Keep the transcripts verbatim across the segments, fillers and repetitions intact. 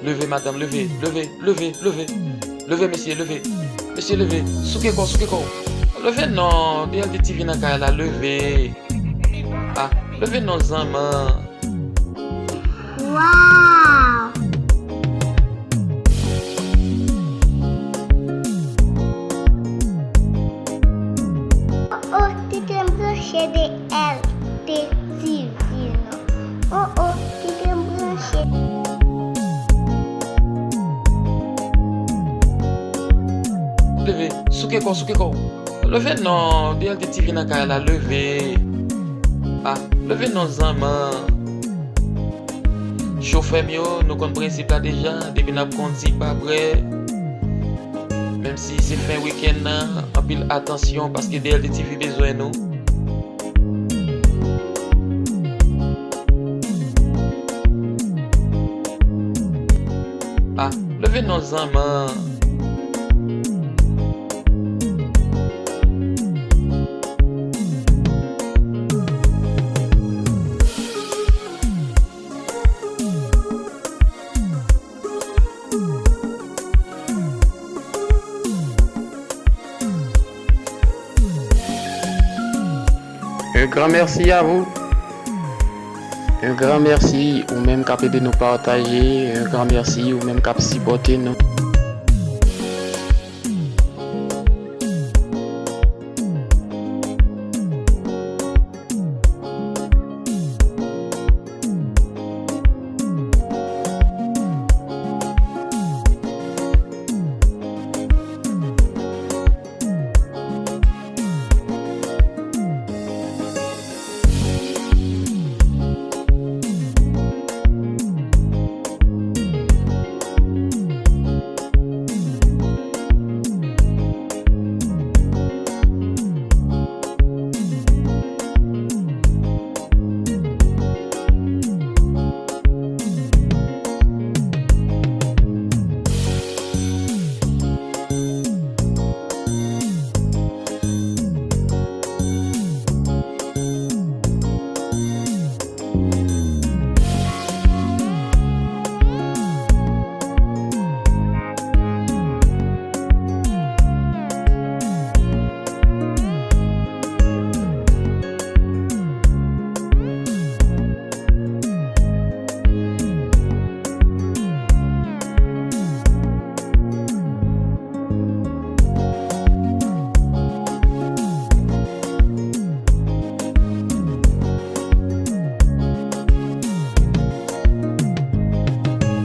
Leve, madanm, leve, leve, leve, leve. Leve, mesye, leve. Mesye, leve. Souke kò, souke kò. Leve non, D L D T V nan kay la, leve. Ah, leve non, zanman. Waw! Oh, oh, kite m branche D L D T V non. Oh, oh, kite m branche. Leve, souke kò, souke kò. Leve non, D L D T V nan kay la, leve. Ah, leve non, zanman. Chofè m yo, nou konn prensip la deja, depi n ap kondi pa prè. Menm si se fen wikenn nan, anpil atansyon paske D L D T V bezwen nou. Ah, leve non, zanman. Un grand merci à vous. Un grand merci ou menm k ap ede nou pataje. Un grand merci ou menm k ap sipòte nou.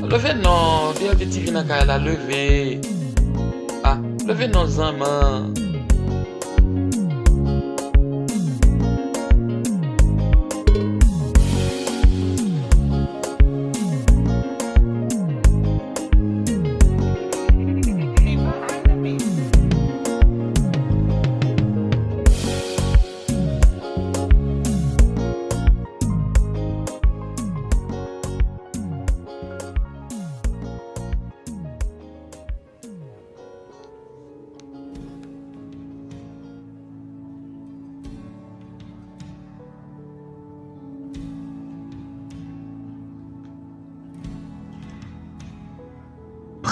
Leve non, D L D T V nan kay la, leve. Ah, leve non, zanman.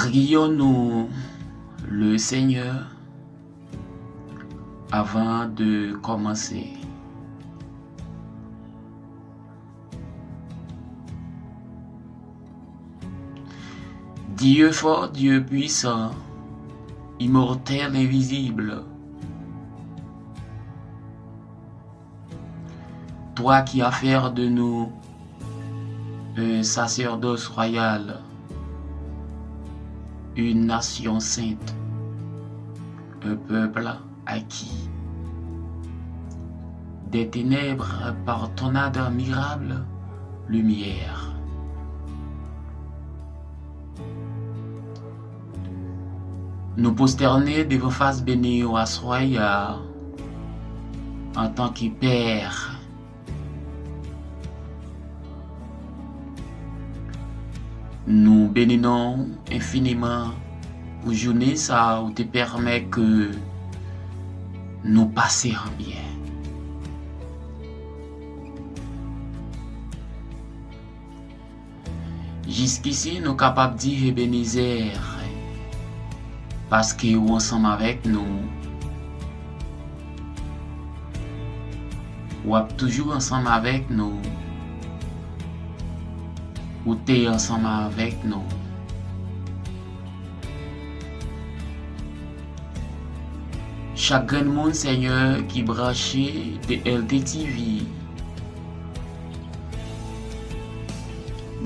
Prions-nous le Seigneur avant de commencer. Dieu fort, Dieu puissant, immortel, invisible, toi qui as fait de nous un sacerdoce royal, une nation sainte, un peuple acquis. Des ténèbres par ton admirable lumière. Nou pwostène devan fas beni ou aswè a, antanke Pè. Nou beni non w enfiniman pou jounen sa a ou te pèmèt ke nou pase an byen. Jiskisi, nou kapab di Ebenezè, paske ou ansanm avèk nou. W ap toujou ansanm avèk nou. Ou te ansanm avèk nou. Chak grenn moun, Senyè, ki branche D L T T V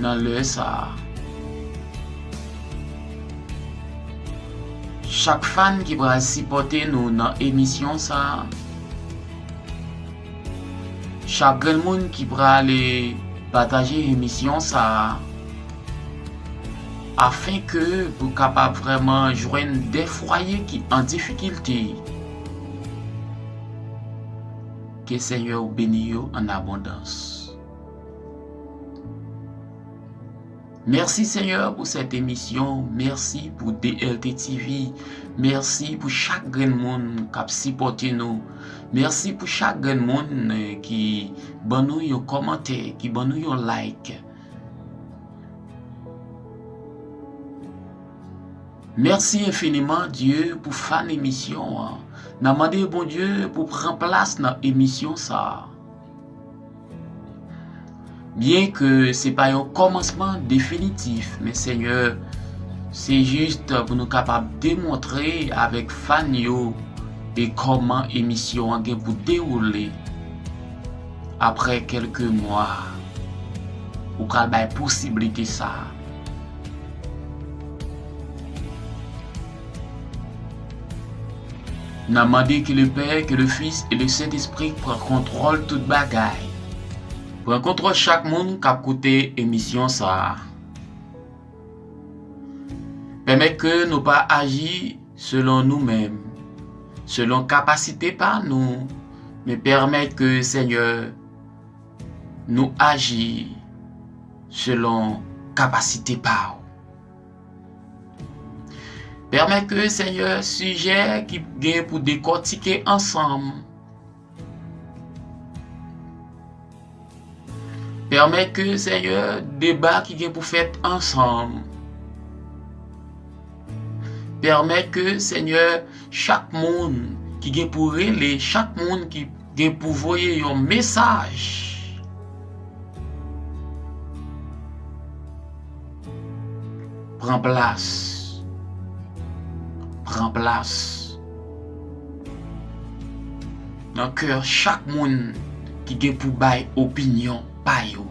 nan lè sa a. Chak fan ki pral sipòte nou nan emisyon sa a. Chak grenn moun ki prale pataje emisyon sa a, afenke pou kapab vrèman jwenn de fwaye ki an difikilte. Ke Senyè ou beni yo an abondans. Mèsi, Senyè, pou sèt emisyon. Mèsi pou D L T T V. Mèsi pou chak grenn moun k ap sipòte nou. Mèsi pou chak grenn moun, eh, ki ban nou yon kòmantè, ki ban nou yon like. Mèsi enfiniman, Dye, pou fan emisyon an. N a mande Bondye pou pran plas nan emisyon sa a. Byenke se pa yon kòmansman definitif, men Senyè, se jis pou nou kapab demontre avèk fan yo e kòman emisyon an gen pou dewoule apre kèlke mwa. Ou pral bay posiblite sa a. N a mande ke le Pè, ke le Fis e le Sentespri pran kontwòl tout bagay. Pran kontwòl chak moun k ap koute emisyon sa a. Pèmèt ke nou pa aji selon nou menm, selon kapasite pa nou, men pèmèt ke, Senyè, nou aji selon kapasite pa w. Pèmèt ke, Senyè, sijè ki gen pou dekòtike ansanm, pèmèt ke, Senyè, deba ki gen pou fèt ansanm, pèmèt ke, Senyè, chak moun ki gen pou rele, chak moun ki gen pou voye yon mesaj. Pran plas. Pran plas nan kè chak moun ki gen pou bay opinyon pa yo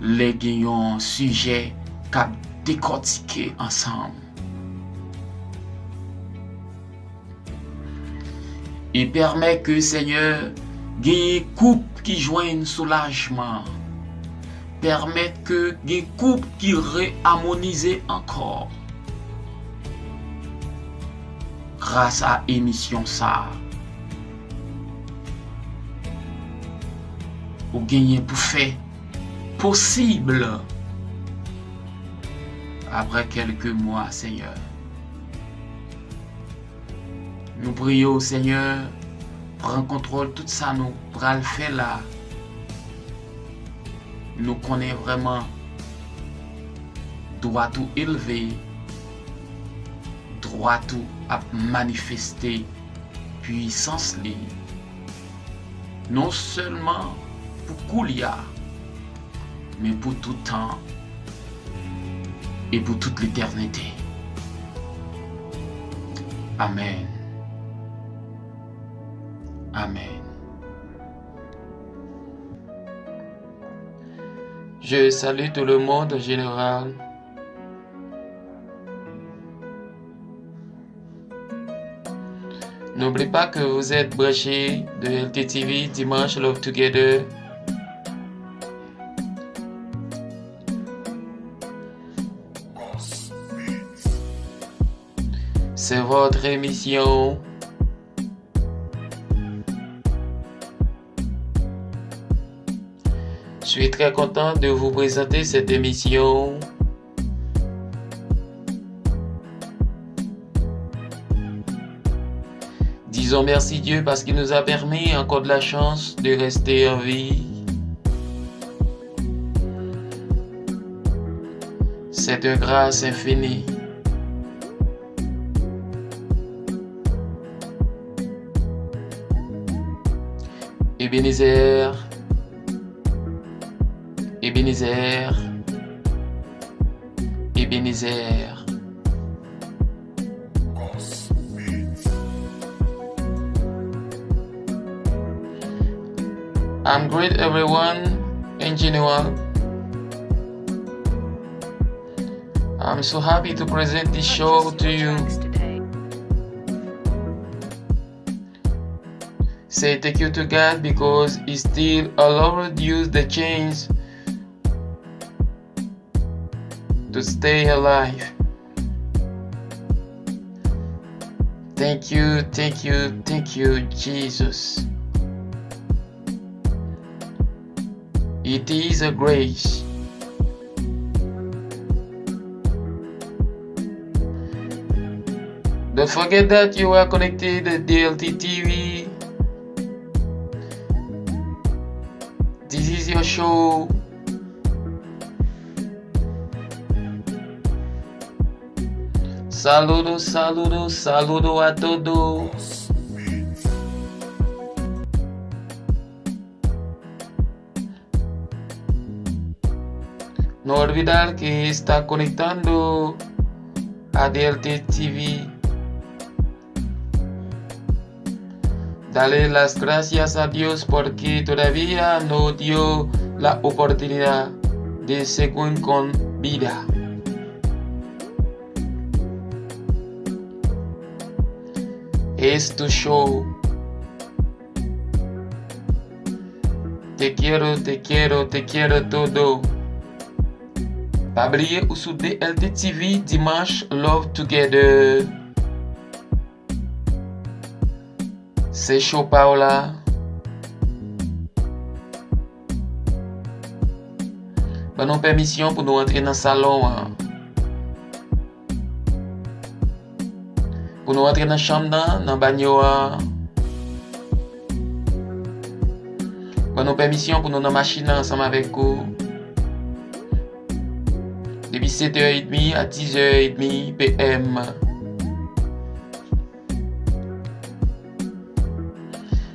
lè gen yon sijè k ap dekòtike ansanm. E pèmèt ke, Senyè, genyen koup ki jwenn soulajman. Pèmèt ke gen koup ki reamonize ankò gras a emisyon sa a. Ou genyen pou fè posib apre kèlke mwa, Senyè. Nou priye w, Senyè, pran kontwòl tout sa nou pral fè la. Nou konnen vrèman dwat ou elve, dwat ou ap manifeste pwisans li. Non sèlman pou koulye a, men pou tout tan e pou tout letènite. Amèn. Amèn. Je salue tout le monde en général. N'oublie pas que vous êtes branché de L T T V Dimanche Love Together. C'est votre émission. Je suis très content de vous présenter cette émission. Disons merci Dieu parce qu'il nous a permis encore de la chance de rester en vie. C'est une grâce infinie. Ebenezer, Ebenezer, Ebenezer. I'm great, everyone, in general. I'm so happy to present this show to you. Say thank you to God because He still allowed you the chance to stay alive. Thank you, thank you, thank you, Jesus. It is a grace. Don't forget that you are connected to D L T T V. This is your show. Saludo, saludo, saludo a todos. No olvidar que está conectando a D L T T V. Dale las gracias a Dios porque todavía no dio la oportunidad de seguir con vida. Es tu show. Te quiero, te quiero, te quiero todo. Pa bliye ou sou D L T T V dimanch, Love Together. Se show pa w la. Ban nou pèmisyon pou nou antre nan salon an. Pou nou antre nan chanm nan, nan banyo a. Ban nou pèmisyon pou nou nan machin nan ansanm avèk ou. Depi sèt è edmi a diz è edmi P M.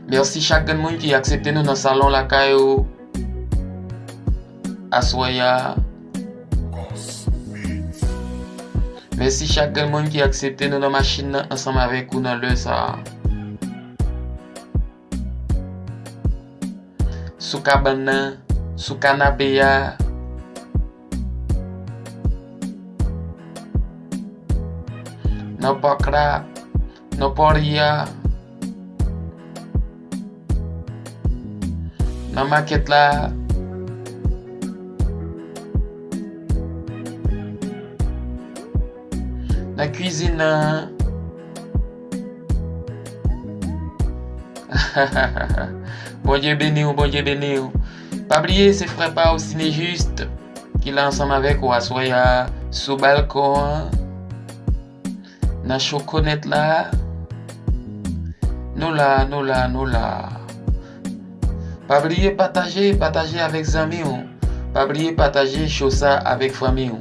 Mèsi chak grenn moun ki aksepte nou nan salon lakay ou aswè a. Mèsi chak grenn moun ki aksepte nou nan machin nan ansanm avèk ou nan lè sa a. Sou kabann nan, sou kanape a, nan pak la, nan pòri a, nan makèt la, nan kwizin nan. Bondye beni w, Bondye beni w. Pa bliye, se frè pa w, Cinejust, ki la ansanm avèk ou aswè a, sou balkon an, nan chokonèt la. Nou la, nou la, nou la. Pa bliye pataje, pataje avèk zanmi w. Pa bliye pataje show sa avèk fanmi w.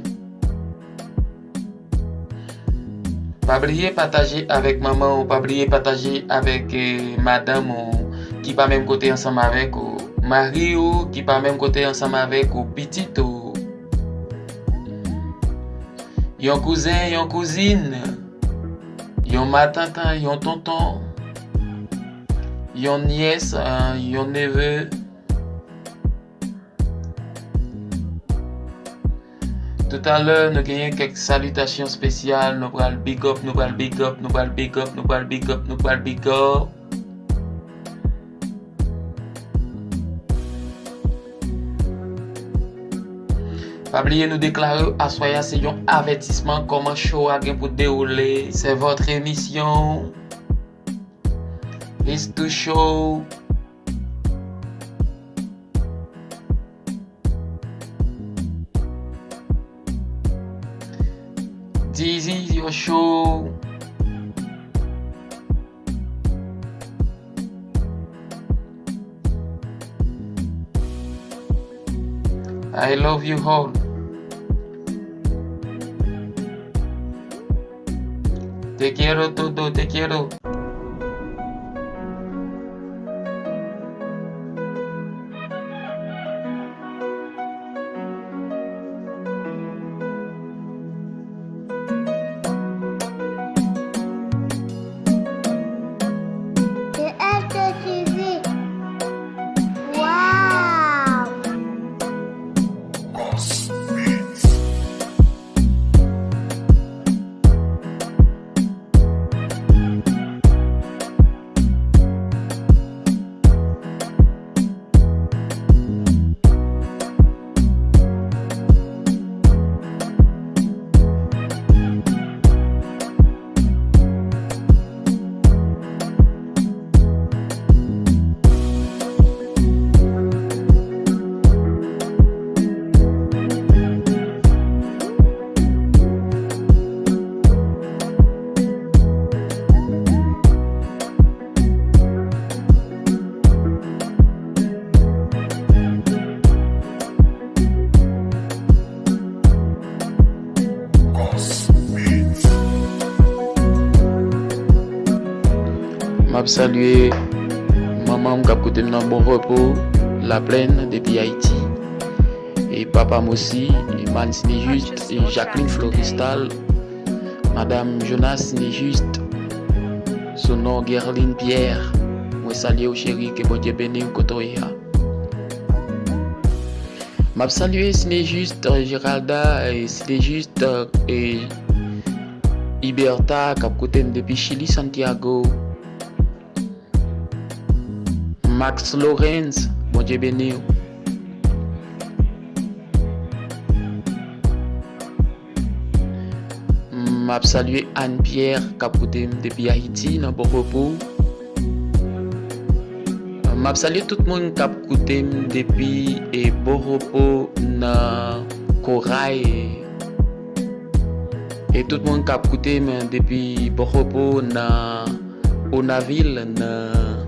Pa bliye pataje avèk manman w, pa bliye pataje avèk, eh, madanm ou ki pa menm kote ansanm avèk ou, mari ou ki pa menm kote ansanm avèk ou, pitit ou. Yon kouzen, yon kouzin, yon matant, yon tonton, yon nyès, eh, yon neve. Toutalè, nou genyen kèk salitasyon espesyal. Nou pral big up, nou pral big up, nou pral big up, nou pral big up, nou pral big up. Pa bliye, nou deklare aswè a se yon avètisman kòman show a gen pou dewoule. C'est votre émission. It's too show. This is your show. I love you all. Te quiero todo, te quiero. T F T T V. Wow! M ap salye manman m k ap koute m nan Bon Repo, Laplèn, depi Ayiti. E papa m osi, Eman Sinejis, e Jacqueline Florestal, madam Jonas Sinejis, sou non Guerline Pierre. Mwen salye w cheri, ke Bondye beni w kote w ye a. M ap salye Sinejis, Geralda, e Sinejis, e Iberta, k ap koute m depi Chili, Santiago. Max Lorenz, Bondye beni w. M ap salye Anne Pierre k ap koute m depi Ayiti, nan Bon Repo. M ap salye tout moun k ap koute m depi, e, Bon Repo nan Koray. E tout moun k ap koute m depi Bon Repo nan Onavil, nan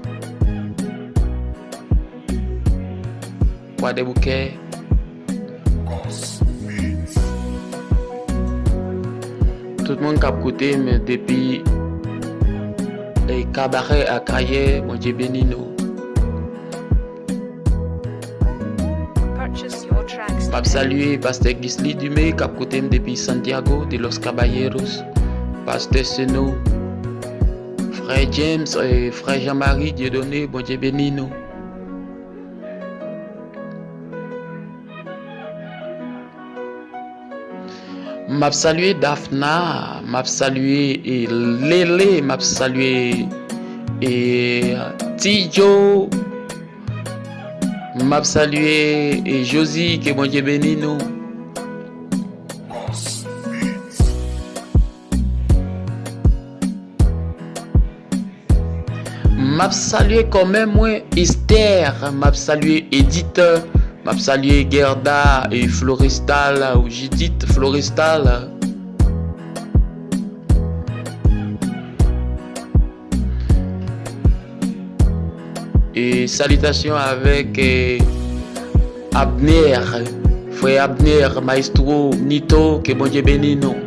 Kwadèboukè. Tout moun k ap koute m depi, e, Kabarè Akayè, Bondye beni nou. M ap salye pastè Gisly Dumé k ap koute m depi Santiago de los Caballeros, pastè Seno, frè James, e, frè Jean Marie Dieudonné, Bondye beni nou. M ap salye Daphna, m ap salye, e, Lele, m ap salye, e, Tidjo, m ap salye, e, Josie, ke Bondye beni nou. M ap salye kòmè mwen, Esther, m ap salye Edith, m ap salye Gerda e Florestal, ou Judith Florestal. E salitasyon avèk, e, Abner, frè Abner, maestro Nito, ke Bondye beni nou.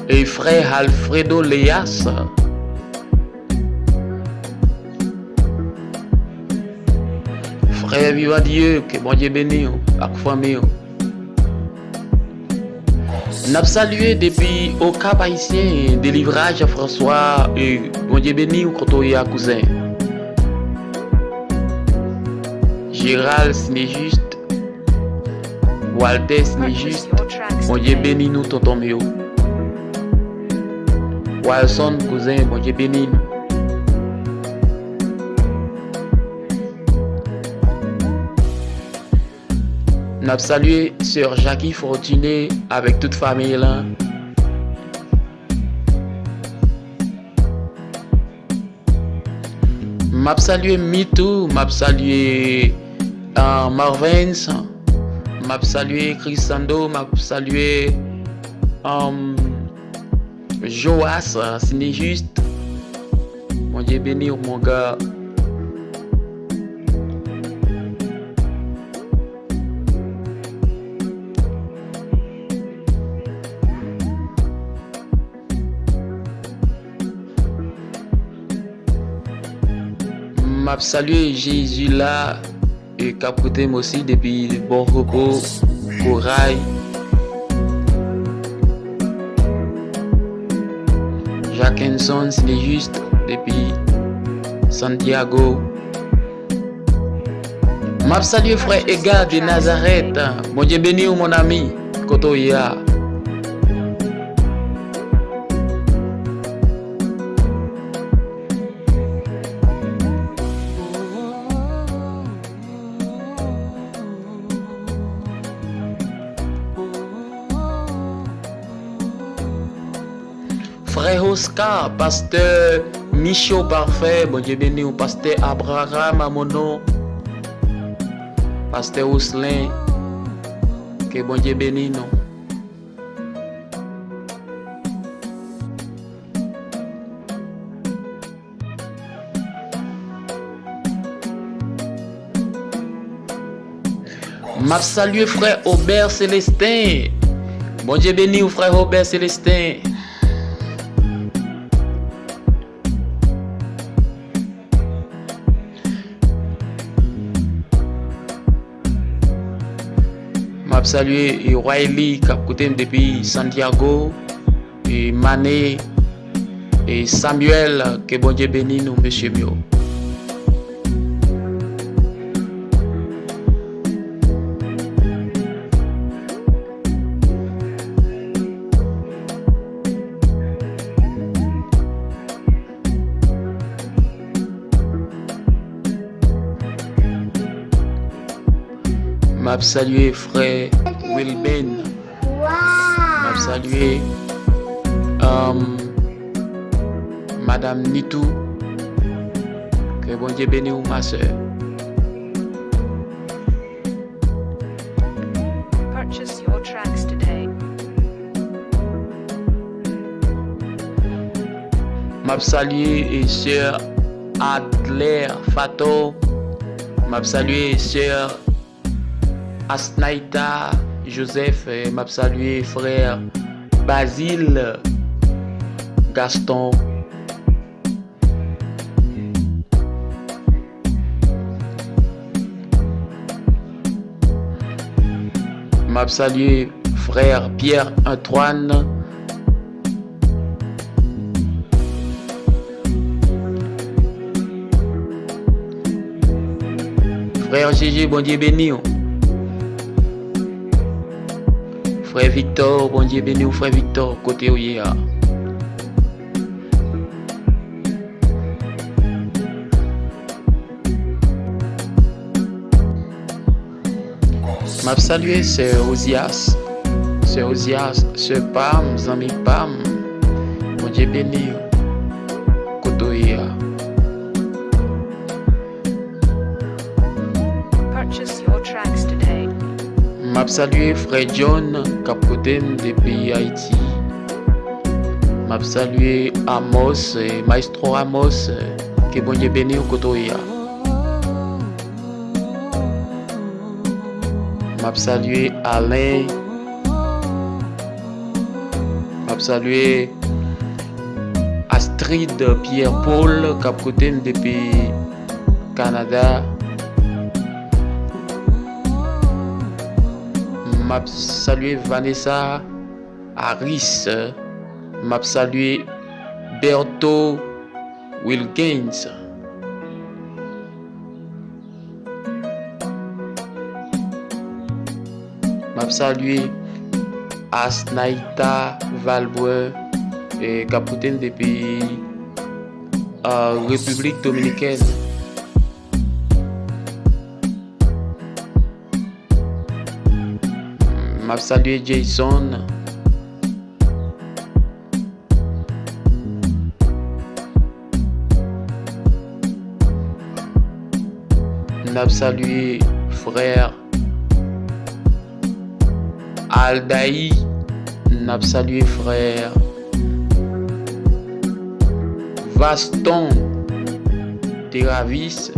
E frè Alfredo Leas, frè Vivan Dye, ke Bondye beni w ak fanmi w. N ap salye depi Okap Ayisyen, Delivraj François, e Bondye beni w kote w ye a kouzen. Gérald Sinejis, Walter Sinejis, Bondye beni nou tonton m yo. Walson kouzen, Bondye beni nou. N ap salye sè Jackie Fortuné avèk tout fanmiy lan. M ap salye Mitou, m ap salye, ah, Marvens, m ap salye Crisando, m ap salye, um, Joas, ah, Sinejis. Bondye beni w, mon gars. M ap salye Jezi la, e k ap koute m osi depi Bò Kopo, Koray. Jackenson Sinejust depi Santiago. M ap salye frè Ega de Nazarèt. Bondye beni w, mon ami. Kote w ye a? Frè Oscar, pastè Micho Parfait, Bondye beni w, pastè Abraham Amonon, pastè Roslin, ke Bondye beni nou. M ap salye frè Obè Selestin. Bondye beni w, frè Obè Selestin. M ap salye, e, Wiley k ap koute m depi Santiago, e, Mane, e, Samuel, ke Bondye beni nou, mesye m yo. M ap salye frè Wilben. M ap salye, um, Madam Nitou. Ke Bondye beni w, ma sè. Purchase your tracks today. M ap salye, e, sè Adler Fato. M ap salye sè Asnaita Joseph, eh, m ap salye frè Bazil Gaston. M ap salye frè Pierre Antoine. Frè Jeje, Bondye beni w. Frè Victor, Bondye beni w, frè Victor, kote w ye a? M ap salye sè Ozias. Sè Ozias, sè pa m, zanmi pa m. Bondye beni w. Kote w ye a? Purchase your tracks today. M ap salye frè John k ap koute m depi Ayiti. M ap salye Amos, eh, Maestro Amos, eh, ke Bondye beni w kote w ye a. M ap salye Alain. M ap salye Astrid Pierre Paul k ap koute m depi Kanada. M ap salye Vanessa Harris. M ap salye Bertho Wilkins. M ap salye Asnaita Valbrun, eh, k ap koute m depi, eh, Repiblik Dominikèn. M ap salye Jason. N ap salye frè Aldaï. N ap salye frè Vaston Teravis.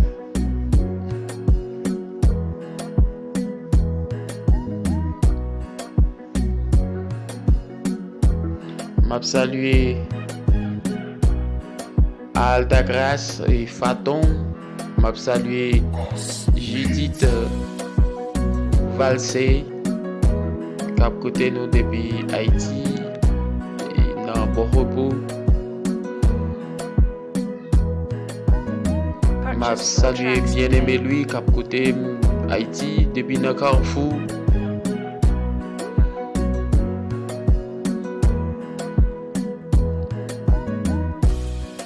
M ap salye Altagrace e Faton. M ap salye Judith Valse, k ap koute nou depi Ayiti, e nan Bon Repo. M ap salye Bien-Aimé Louis, k ap koute m Ayiti, depi nan Kafou.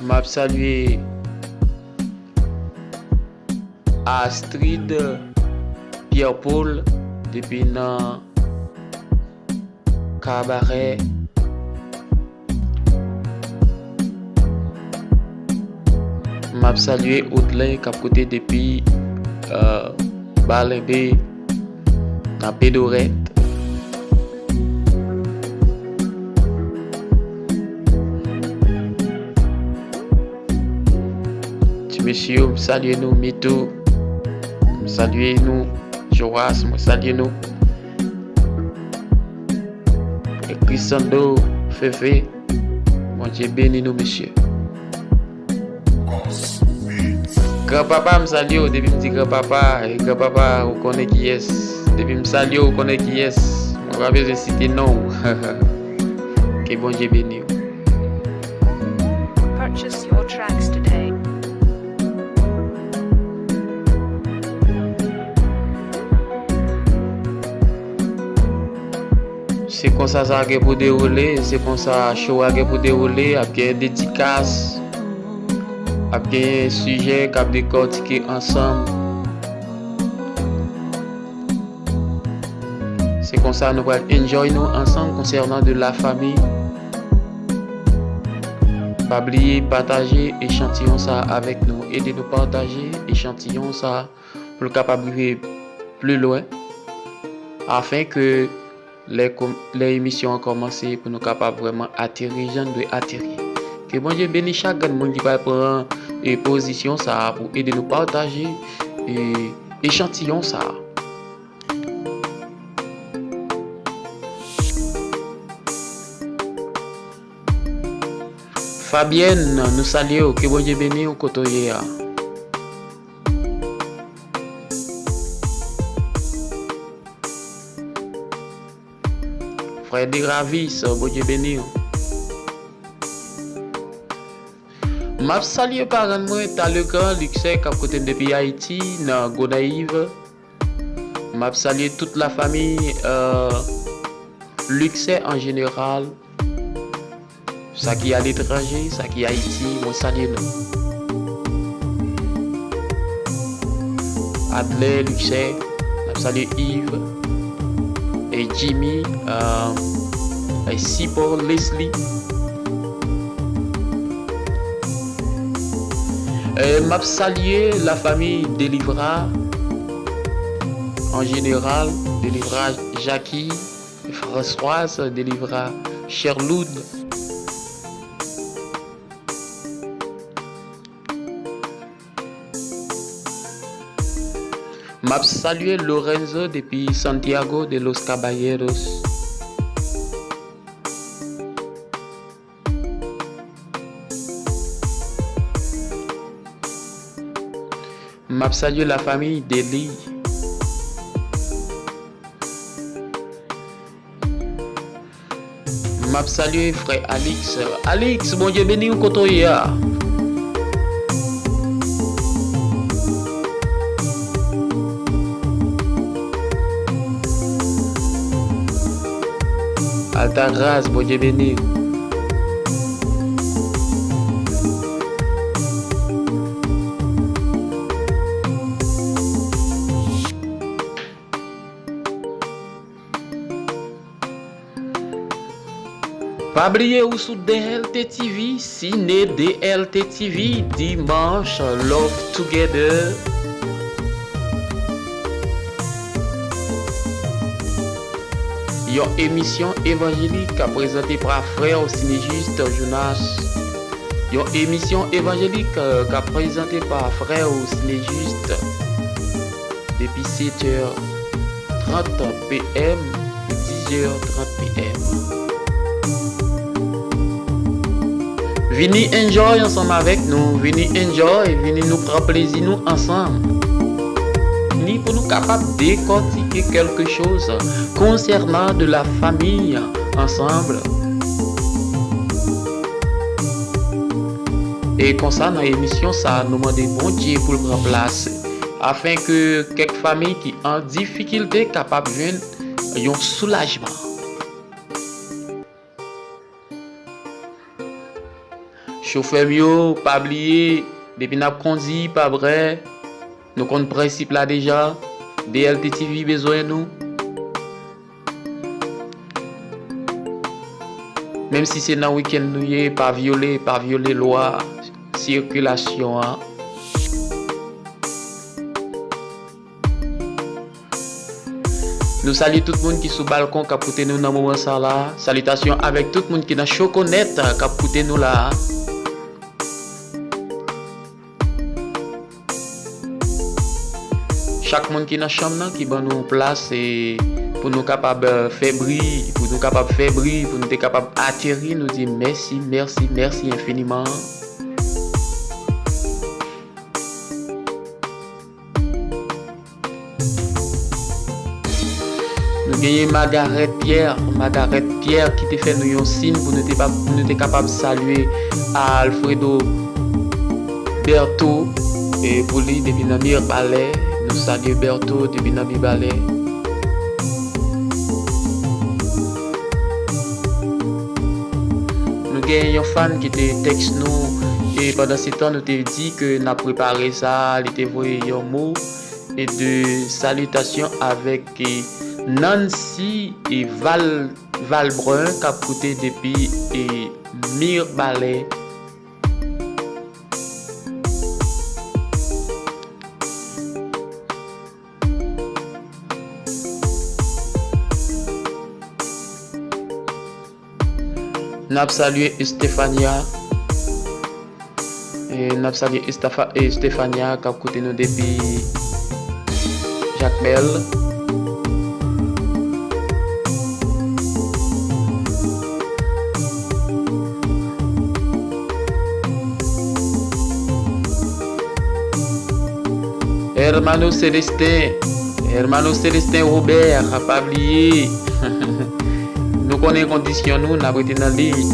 M ap salye Astrid Pierre Paul depi nan Kabarè. M ap salye Odlin k ap koute depi, euh, Balenbe, nan Pedorèt. Ti mesye yo, m salye nou, Mito. M salye nou, Joas, mwen salye nou. E Crisando, Fefe, Bondye beni nou, mesye. Granpapa, m salye w. Depi m di granpapa, e granpapa, ou konnen kiyès. Depi m salye w, ou konnen kiyès. Mwen pa bezwen site non w. Ke Bondye beni w. Purchase your tracks today. Se konsa sa gen pou dewoule, se konsa show a gen pou dewoule, ap gen dedikas, ap gen sijè k ap dekòtike ansanm. Se konsa nou pral enjoy nou ansanm konsènan de la fami. Pa bliye pataje echantiyon sa avèk nou. Ede nou pataje echantiyon sa pou l kapab rive pli lwen, afin ke lè, lè emisyon an kòmanse, pou nou kapab vrèman ateri jan n dwe ateri. Ke Bondye beni chak grenn moun ki pral pran, e, pozisyon sa a pou ede nou pataje, e, echantiyon sa a. Fabienne, nou salye w, ke Bondye beni w kote w ye a. Frè Deravis, Bondye beni w. M ap salye parann mwen, Talekan, Luxè, k ap koute m depi Ayiti, nan Gonayiv. M ap salye tout lafanmi, euh, Luxè an jeneral. Sa ki aletranje, sa ki Ayiti, mwen salye nou. Adler, Luxè, n ap salye Yves, e Jimmy, euh, e Sipò, Leslie. E m ap salye lafanmi Delivra an jeneral, Delivra Jackie, Françoise, Delivra Sherloud. M ap salye Lorenzo depi Santiago de los Caballeros. M ap salye lafanmi Deli. M ap salye frè Alix. Alix, Bondye beni w kote w ye a. Altagras, Bondye beni w. Pa bliye ou sou D L T T V, Ciné D L T T V, dimanch, Love Together. Yon emisyon evanjelik k ap prezante pa frè w Sinejiste Jonas. Yon emisyon evanjelik, euh, k ap prezante pa frè w Sinejiste. Depi sèt è trant P M, diz è trant P M. Vini enjoy ansanm avèk nou, vini enjoy, vini nou pran plezi nou ansanm. Vini pou nou kapab dekòtike quelque chose concernant de la famille ensemble. E konsa, nan emisyon sa, nou mande Bondye pou l pran plas, afin ke kèk fanmi ki an difikilte kapab jwenn yon soulajman. Chofè m yo, pa bliye, depi n ap kondi, pa brè. Nou konn prensip la deja. B L T T V bezwen nou. Menm si se nan wikenn nou ye, pa vyole, pa vyole lwa sikilasyon an. Nou salye tout moun ki sou balkon k ap koute nou nan moman sa la. Salitasyon avèk tout moun ki nan Chokonèt k ap koute nou la. Chak moun ki nan chanm nan ki ban nou plas e pou nou kapab, eh, fè bri, pou nou kapab fè bri, pou nou te kapab ateri, nou di mèsi, mèsi, mèsi enfiniman. Nou genyen Magarèt Pyè, Magarèt Pyè ki te fè nou yon siy pou nou te, pa, pou nou te kapab salye Alfredo Berto, e pou li depi nan Mibalè, nou salye Berto depi nan Mibalè. Nou genyen yon fan ki te tèks nou, e pandan se tan nou te di ke n ap prepare sa, li te voye yon mo e de salitasyon avèk, e, Nancy e Val, Valbrun k ap koute depi, e, Mibalè. N ap salye Estefania. E n ap salye Estafa-, Estefania k ap koute nou depi Jakmèl. Hermano Celestin, Hermano Celestin Robert, pa bliye. Nou konnen kondisyon nou, n ap rete nan liy.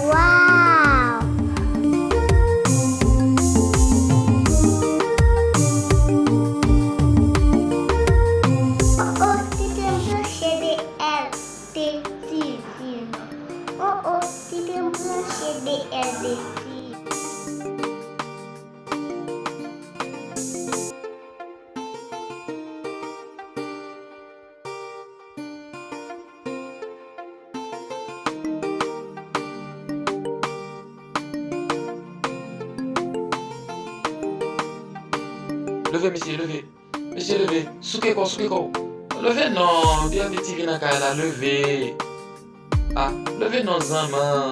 Wow! Oh, oh, ti te branche de L T T V. Oh, oh, ti te branche de L T T V. Leve, mesye, leve. Mesye, leve. Souke kò, souke kò. Leve non, P M D T V nan kay la, leve. Ah, leve non, zanman.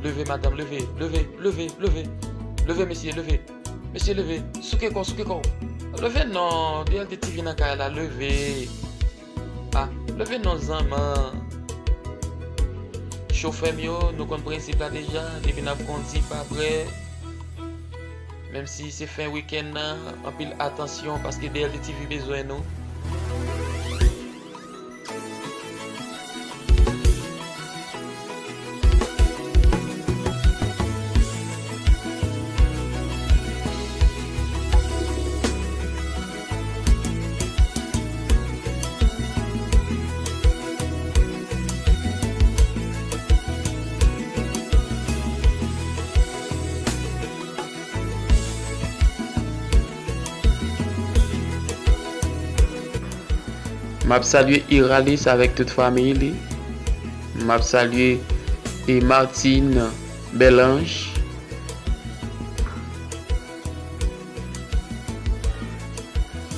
Leve, madanm, leve, leve, leve, leve. Leve, mesye, leve. Mesye, leve. Souke kò w, souke kò w. Leve non, D L T T V nan kay la, leve. Ah, leve non, zanman. Chofè m yo, nou konn prensip la deja, depi n ap kondi, pa prè. Menm si se fen wikenn nan, anpil atansyon, paske D L T T V bezwen nou. M ap salye Iralis avèk tout fanmi li. M ap salye e Martine Belange.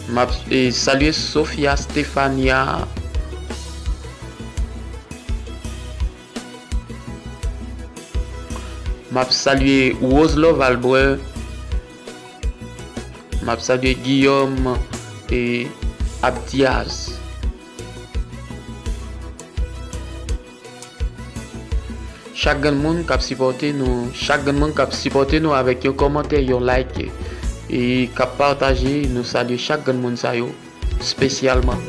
M ap e salye Sofia Stefania. M ap salye Roselove Albert. M ap salye Guillaume e Abdias. Chak grenn moun k ap sipòte nou, chak grenn moun k ap sipòte nou avèk yon kòmantè, yon like, e k ap pataje, nou salye chak grenn moun sa yo espesyalman.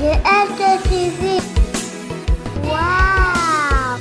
G L T T V. Wow!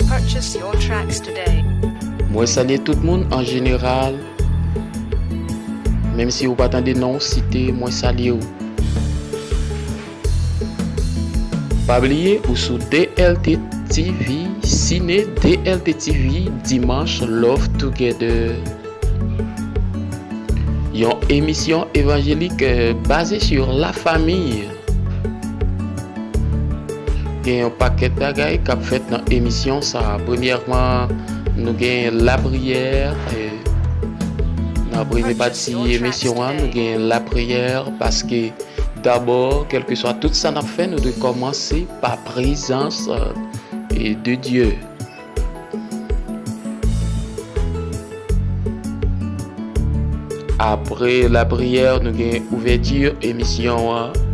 Purchase your tracks today. Mwen salye tout moun an jeneral, menm si ou pa tande non w site, mwen salye w. Pa bliye ou sou D L T T V Ciné, D L T T V Dimanche Love Together. Yon emisyon evanjelik, euh, baze sur la famille. Gen yon pakèt bagay k ap fèt nan emisyon sa a. Premyèman, nou gen lapriyè. E, nan premye pati emisyon an, nou gen lapriyè paske dabò, kèlkeswa tout sa n ap fè, nou dwe kòmanse pa prezans, e, de Dye. Apre lapriyè, nou gen ouvèti emisyon an.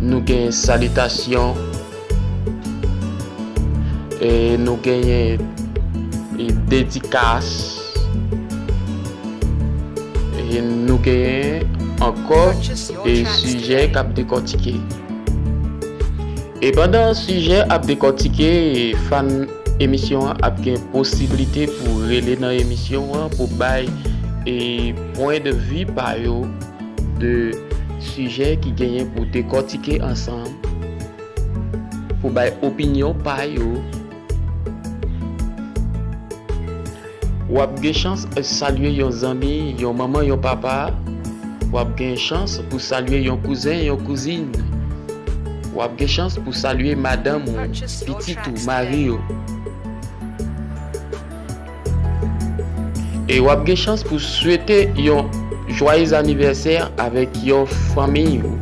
Nou gen salitasyon. E nou genyen, e, dedikas. E nou genyen ankò, e, sijè k ap dekòtike. E pandan sijè ap dekòtike, fan emisyon an ap gen posiblite pou rele nan emisyon an pou bay, e, pwen de vi pa yo de sijè ki genyen pou dekòtike ansanm, pou bay opinyon pa yo. W ap gen chans salye yon zanmi, yon manman, yon papa. W ap gen chans pou salye yon kouzen, yon kouzin. W ap gen chans pou salye madanm ou, pitit ou, mari w. E w ap gen chans pou swete yon jwayez anivèsè avèk yon fanmi ou.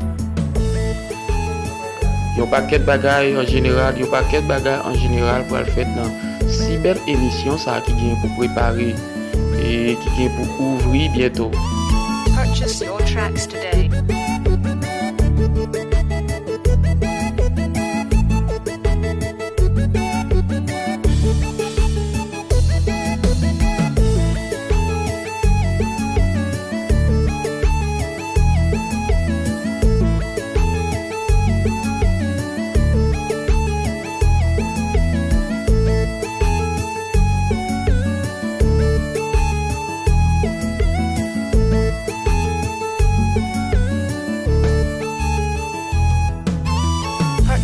Yon pakèt bagay an jeneral, yon pakèt bagay an jeneral pral fèt nan si bèl emisyon sa a ki gen pou prepare e ki gen pou ouvri byento. Purchase your tracks today.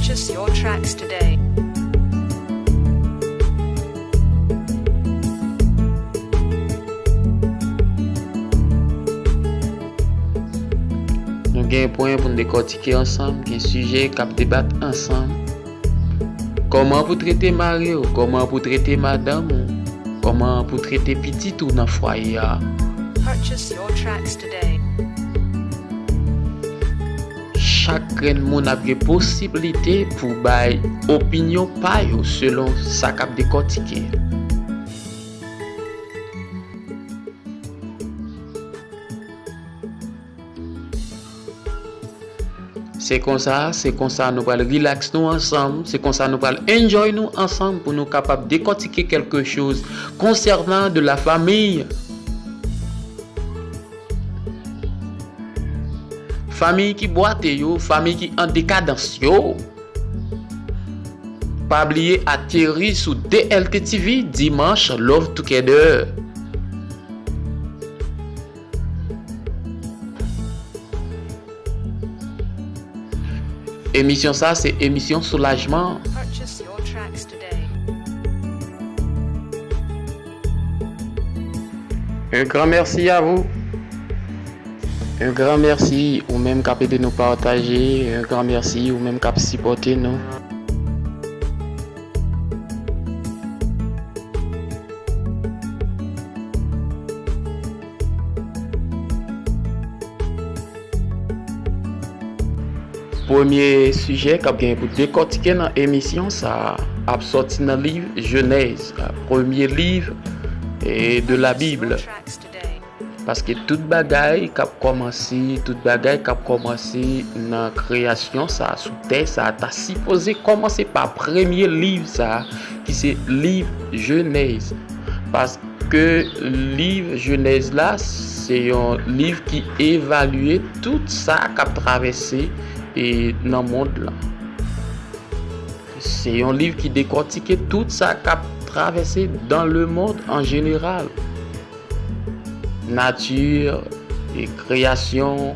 Purchase your tracks today. Nou gen pwen pou n dekòtike ansanm, gen sijè k ap debat ansanm. Kòman pou trete mari w, kòman pou trete madanm ou, kòman pou trete pitit ou nan fwaye a. Purchase your tracks today. Chak grenn moun ap gen posiblite pou bay opinyon pa yo selon sa k ap dekòtike. Se konsa, se konsa nou pral relax nou ansanm, se konsa nou pral enjoy nou ansanm pou nou kapab dekòtike quelque chose concernant de la famille. Fanmi ki bwate yo, fanmi ki an dekadans yo. Pa bliye ateri sou D L T T V dimanch, Love Together. Emisyon sa se emisyon soulajman. Purchase your tracks today. Un grand merci à vous. Un grand merci ou menm k ap ede nou pataje. Un grand merci ou menm k ap sipòte nou. Premye sijè k ap gen pou dekòtike nan emisyon sa a ap sòti nan liv Jenèz, premye liv, e, de la Bib. Paske tout bagay k ap kòmanse, tout bagay k ap kòmanse nan kreyasyon sa a, sou tè sa a, ta sipoze kòmanse pa premye liv sa a, ki se liv Jenèz. Paske liv Jenèz la, se yon liv ki evalye tout sa k ap travèse, e, nan mond lan. Se yon liv ki dekòtike tout sa k ap travèse dans le monde en général. Nati, e, kreyasyon,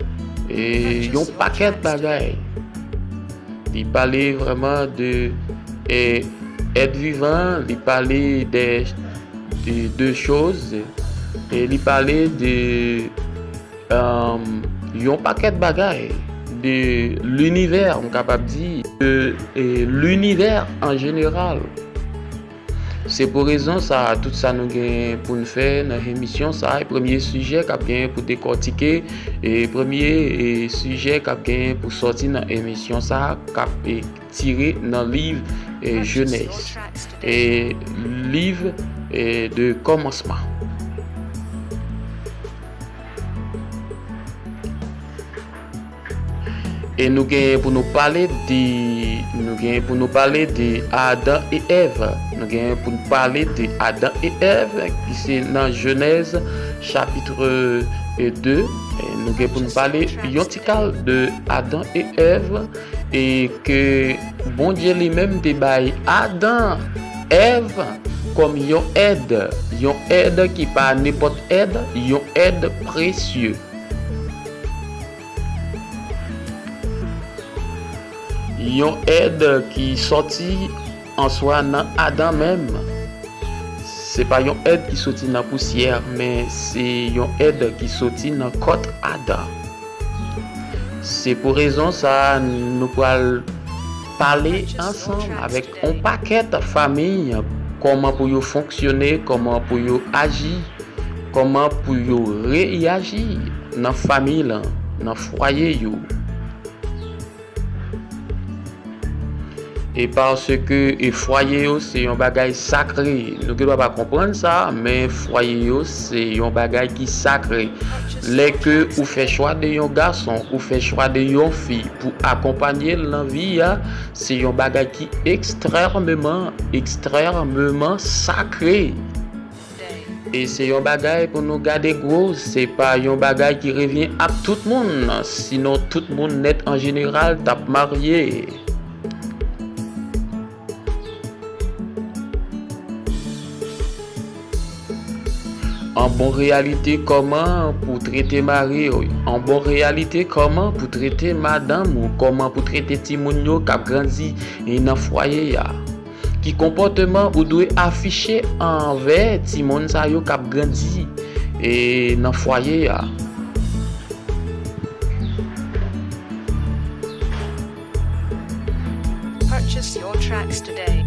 e, yon pakèt bagay. Li pale vrèman de, e, èt vivan, li pale de, de, de choz, e li pale de, um, yon pakèt bagay. de linivè, m kapab di, de, e, linivè an jeneral. Se pou rezon sa a, tout sa nou gen pou n fè nan emisyon sa a, e premye sijè k ap gen pou dekòtike, e premye, e, sijè k ap gen pou sòti nan emisyon sa a, k ap, e, tire nan liv, e, Jenèz, e, liv, e, de kòmansman. E nou genyen pou nou pale de, nou genyen pou nou pale de Adan e Èv. Nou genyen pou nou pale de Adan e Èv, ki se nan Jenèz chapit, e, de. E nou gen pou nou pale yon ti kal de Adan e Èv, e ke Bondye li menm te bay Adan, Èv kòm yon èd, yon èd ki pa nenpòt èd, yon èd presye. Yon èd ki sòti an swa nan Adan menm. Se pa yon èd ki sòti nan pousyè, men se yon èd ki sòti nan kòt Adan. Se pou rezon sa a, nou pral pale ansanm avèk yon pakèt fanmi, kòman pou yo fonksyone, kòman pou yo aji, kòman pou yo reyaji nan fanmi lan, nan fwaye yo. E paske, e, fwaye yo se yon bagay sakre. Nou gen dwa pa konprann sa, men fwaye yo se yon bagay ki sakre. Lè ke ou fè chwa de yon gason, ou fè chwa de yon fi pou akonpanye l nan vi a, se yon bagay ki ekstrèmeman, ekstrèmeman sakre. E se yon bagay pou nou gade gwo, se pa yon bagay ki revyen ak tout moun, sinon tout moun nèt an jeneral t ap marye. An bon reyalite, kòman pou trete mari w? An bon reyalite, kòman pou trete madanm ou? Kòman pou trete timoun yo k ap grandi nan fwaye a? Ki konpòteman ou dwe afiche anvè timoun sa yo k ap grandi, e, nan fwaye a? Purchase your tracks today.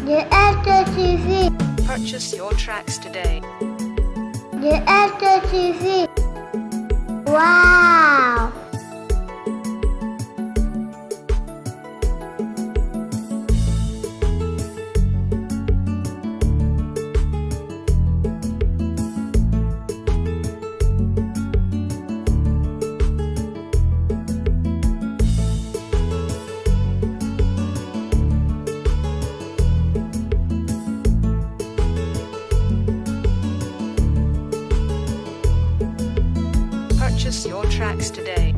De L T T V. Purchase your tracks today. De L T T V. Wow! Purchase your tracks today.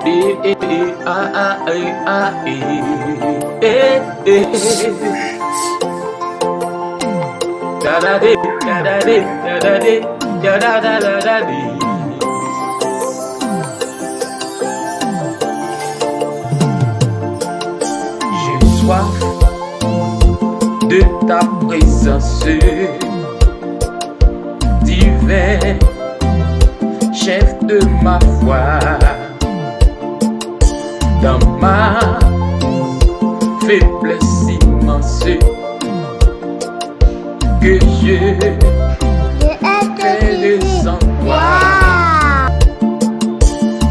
E, e, e, a, a, e, a, e, e, e. Da, da, de, da, da, de, da, da, de, da, da, da, da, da, de. J'ai soif de ta présence divine, chef de ma foi, dans ma faiblesse immense. Que je fais ressentir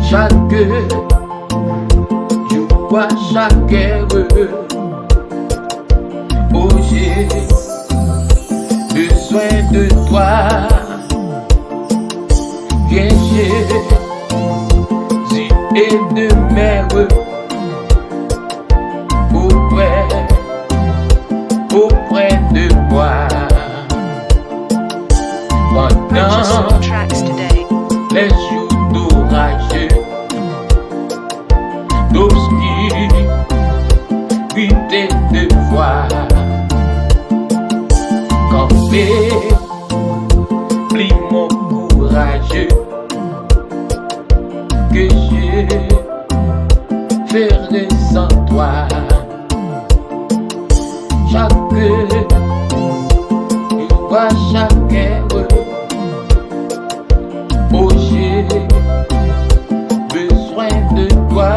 chaque jour, à chaque heure. Oh, j'ai besoin de toi. Viens, Jésus, et demeure auprès, auprès de moi. Pendant les jours d'orageux, d'obscurité de foi, camper pli mon kouraj, que je ferai sans toi. Chaque jour, à chaque heure, oh, j'ai besoin de toi.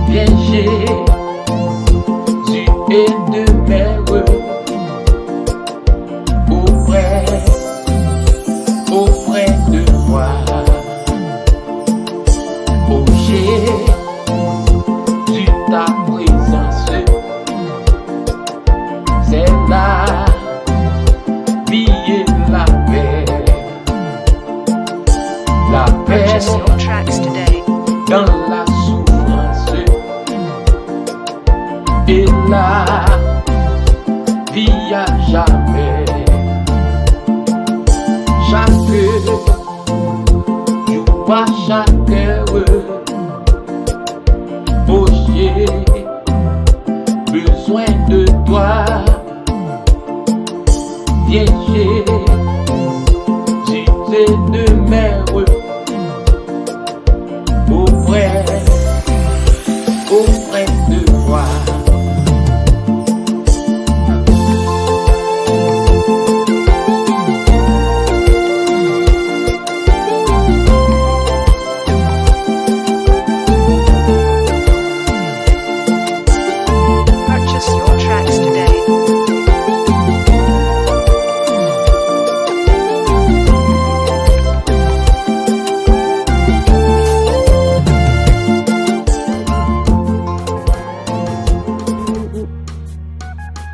Viens, Jésus, et demeure auprès, auprès de moi. Oh, Jésus, ta présence, c'est la vie et la paix. La paix dans la souffrance et la vie à jamais. Chaque jour, à chaque heure, oh, j'ai besoin de toi. Viens, Jésus, et demeure auprès, auprès de moi. Purchase your tracks today.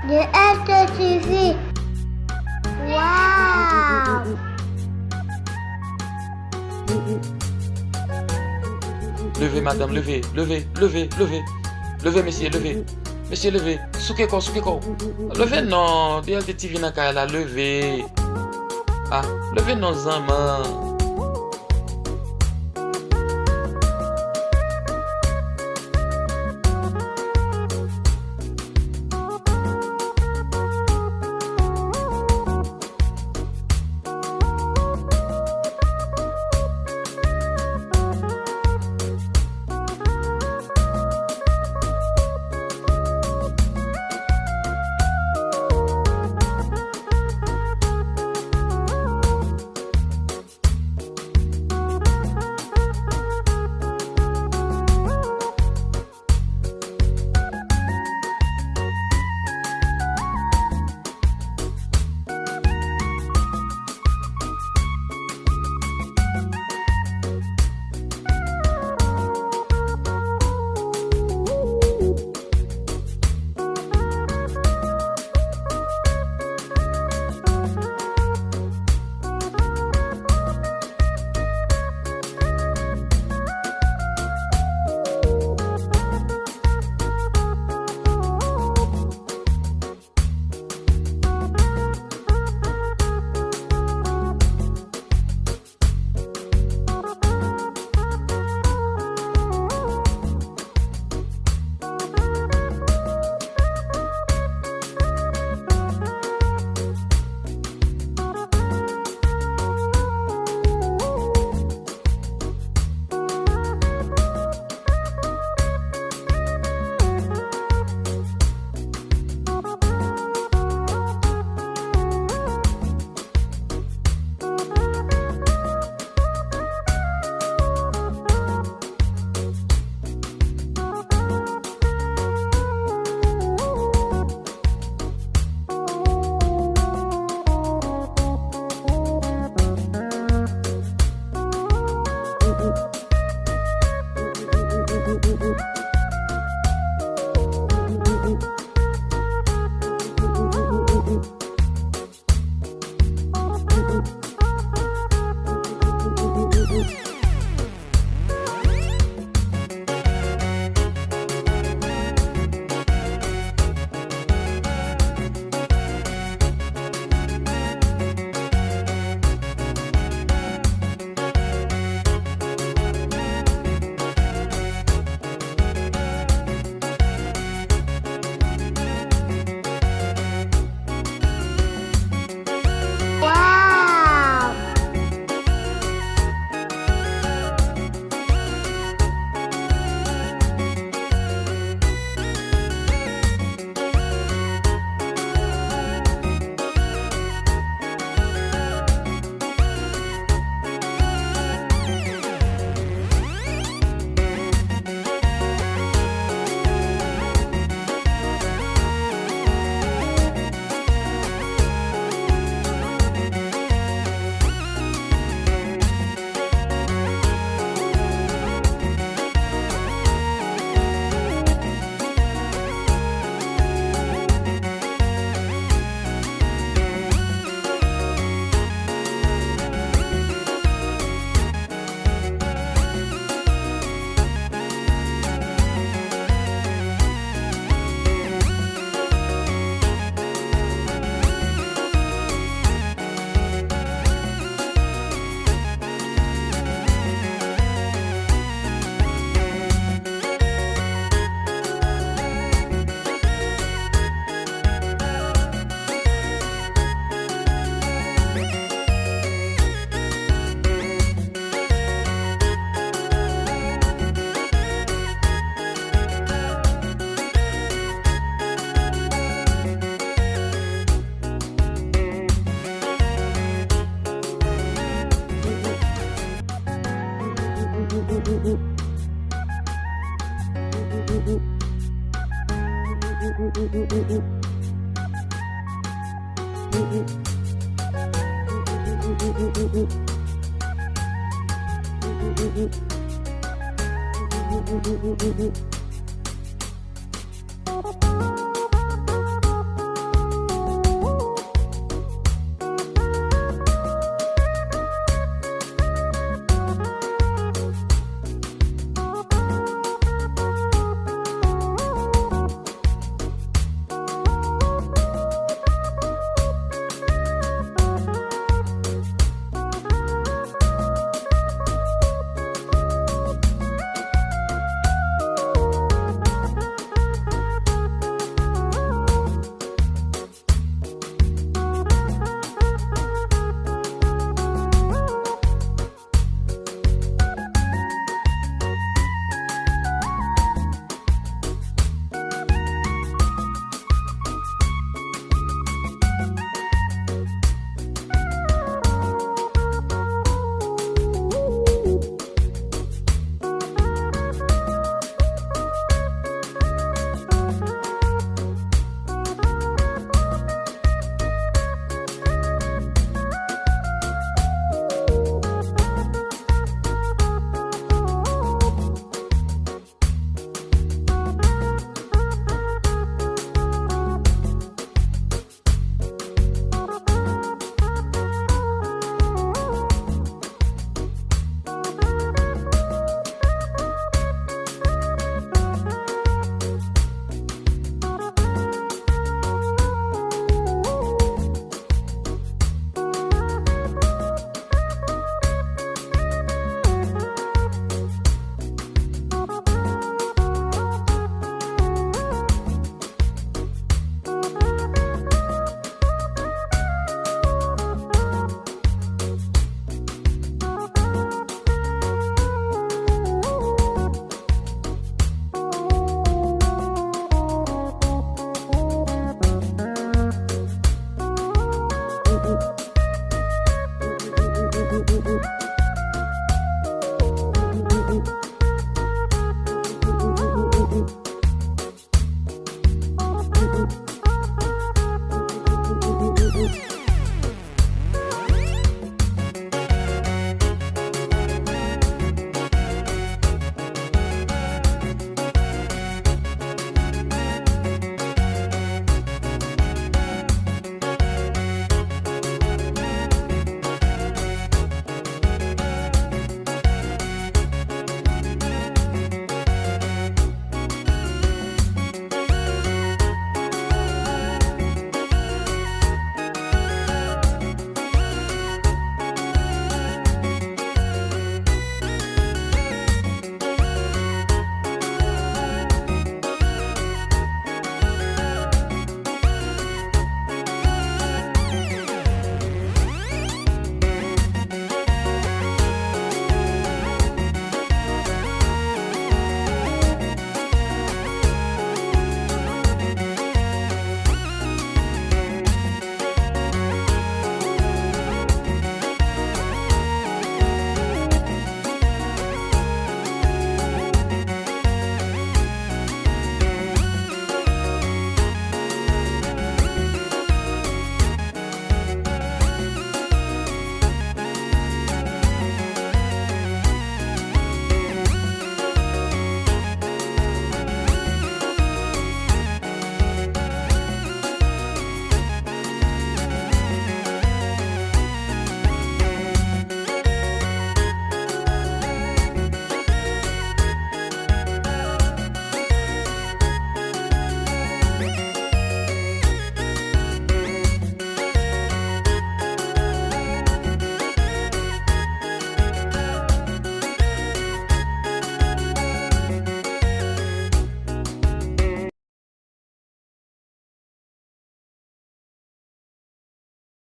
De L T T V. Wow! Leve, madanm, leve, leve, leve, leve. Leve, mesye, leve. Mesye, leve. Souke kò, souke kò. Leve non, D L T T V nan kay la, leve. Ah, leve non, zanman.